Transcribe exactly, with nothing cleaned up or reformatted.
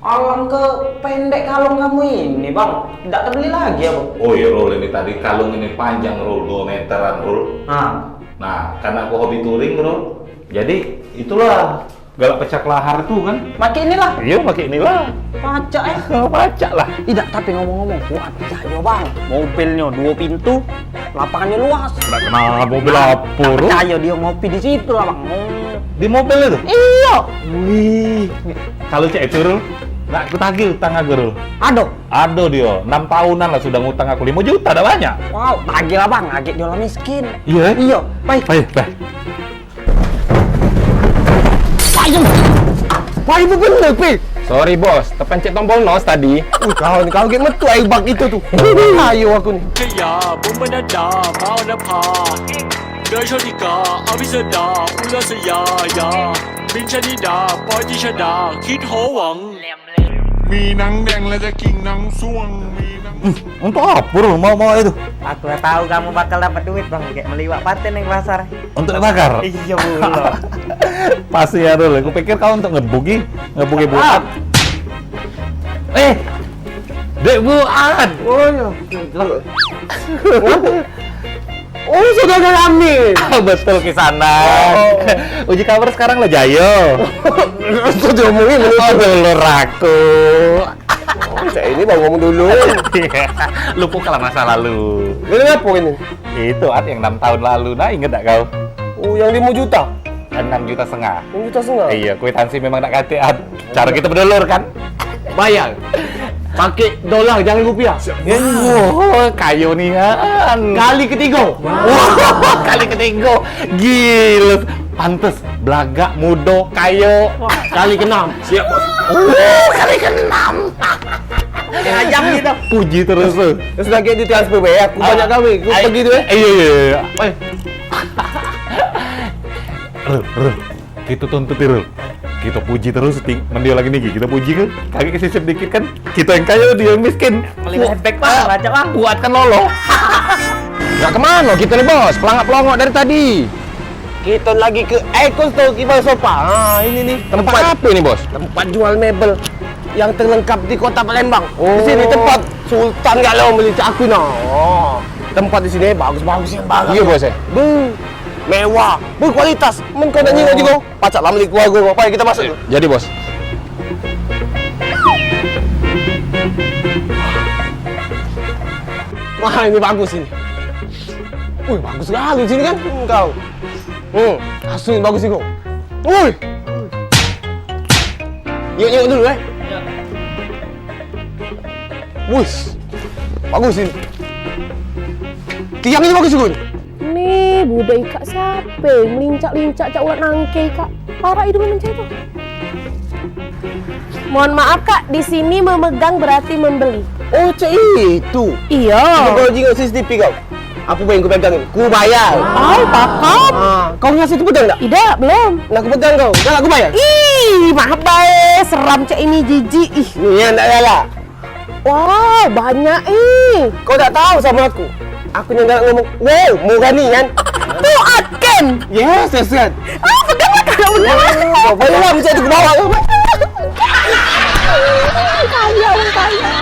Alangke pendek kalung kamu ini, Bang. Dak tebeli lagi apo? Oh iya, Rul, ini tadi kalung ini panjang, Rul, dua meteran, Rul. Nah. Nah, karena aku hobi touring, Rul. Jadi, itulah galak pecak lahar tuh kan. Make inilah. Iya, make inilah. Pacak, eh. Pacak lah. Idak, tapi ngomong-ngomong, kuat jayo, Bang. Mobilnyo dua pintu, lapangannyo luas. Dak kenal mobil apo, Rul? Percayo dio ngopi di situ lah, Bang. Di mobil itu? Iyo. Wih, kalau cak itu, Rul, nak aku tagih utang aku, Rul. Ado? Ado dio, enam tahunan lah sudah ngutang aku lima juta, dak banyak. Wow, tagih lah, Bang, agek dio lah miskin. Iya, eh? Iyo, baik. Baik, baik. Ayo. Wah, itu bener, Pi. Sorry, Bos, terpencet tombol nos tadi. Uh, kau ni, kau agek metu air bak itu tuh. Ayo aku ni. 个呀，蹦蹦哒哒，跑得跑。热手的歌，阿比斯达，乌拉斯呀呀。冰山的大，跑起山大，hit ho wang。Minang deng la jaking nang suang, minang. Hmm, untuk apa, Rul? Mau, mau itu? Aku lah tahu kamu bakal dapat duit, Bang. Kayak meliwak paten yang pasar. Untuk dibakar? Iya, Bu. Pasti ya, Rul. Aku pikir kau untuk ngebugi, ngebugi buat. Ah. Eh, Dek Buat. Oh, iya. Oh, saudara kami. Betul, Kisanak. Oh. Uji kabar sekarang lah, Jayo. Sudah diomongin, oh, dulur aku. Oh, cak ini baru ngomong dulu. Iya. Lupakanlah masa lalu. Ini apa ini? Itu, At, yang enam tahun lalu. Nah, inget dak kau? Oh, yang lima juta? Enam juta setengah. Enam juta setengah? Iya, kwitansi memang nak kate, At. Cara kita berdulur, kan? Bayar. Pakai dolar, jangan rupiah. Wah, kayo nian. Kali ketiga. Wah, kali ketiga. Gila. Pantes, belagak, mudo, kayo. Kali keenam. Siap, Bos. Oh, kali keenam. Ayam gitu. Puji terus tu. Terus lagi ditransfer bae, aku banyak gawe, aku pergi tu, eh. Iya, iya, iya. Oi. Rul, Rul. Kita tuntut, Rul. Kita puji terus, ting. Men dio lagi niki, kita puji ke? Kagek kesisip dikit kan? Kita yang kayo, dio yang miskin. Paling bebek, Bang, baca, Bang. Kuat kan lolo. Gak kemana kita nih, Bos? Pelangak-pelongok dari tadi. Kita lagi ke Eko Store Kibar Sofa. Ah, ini nih. Tempat apa ini, Bos? Tempat jual mebel yang terlengkap di Kota Palembang. Oh. Di sini tempat Sultan gak lo beli cak aku nah. Oh. Tempat di sini bagus-bagus yang barang. Iya, Bos, eh? Be, mewah, berkualitas. Men kau nak nyingok juga, pacak lah beli keluarga kau. Pai, kita masuk tu. Jadi, Bos. Wah, ini bagus ini. Wih, bagus sekali sini kan? Hmm, kau. Hmm, asli bagus itu. Wih. Yuk, yuk dulu, eh. Wih. Bagus ini. Tiang ini bagus juga. Ni, budak ikak siape? Melincak-lincak cak ulat nangke, Kak. Parak hidung mencai tu. Mohon maaf, Kak, di sini memegang berarti membeli. Oh, cak itu. Iya. Coba kau jingok C C T V kau. Apa yang ku pegang ni? Ku bayar. Au, pakam. Ah, kau ngasih tu pegang tak? Idak, belum. Nah, ku pegang kau. Dah, aku bayar. Ih, maaf bae, seram cak ini, jijik. Ih. Ni yang tak galak. Wow, banyak eh. Kau tak tahu sama aku. Aku yang galak ngomong, "Wow, murah ni kan." Tu Atken. Yes, yes, yes. Ah, peganglah, Kak, peganglah. Oh, boleh lah, mencak tu ke bawah tu. Kaya, kaya.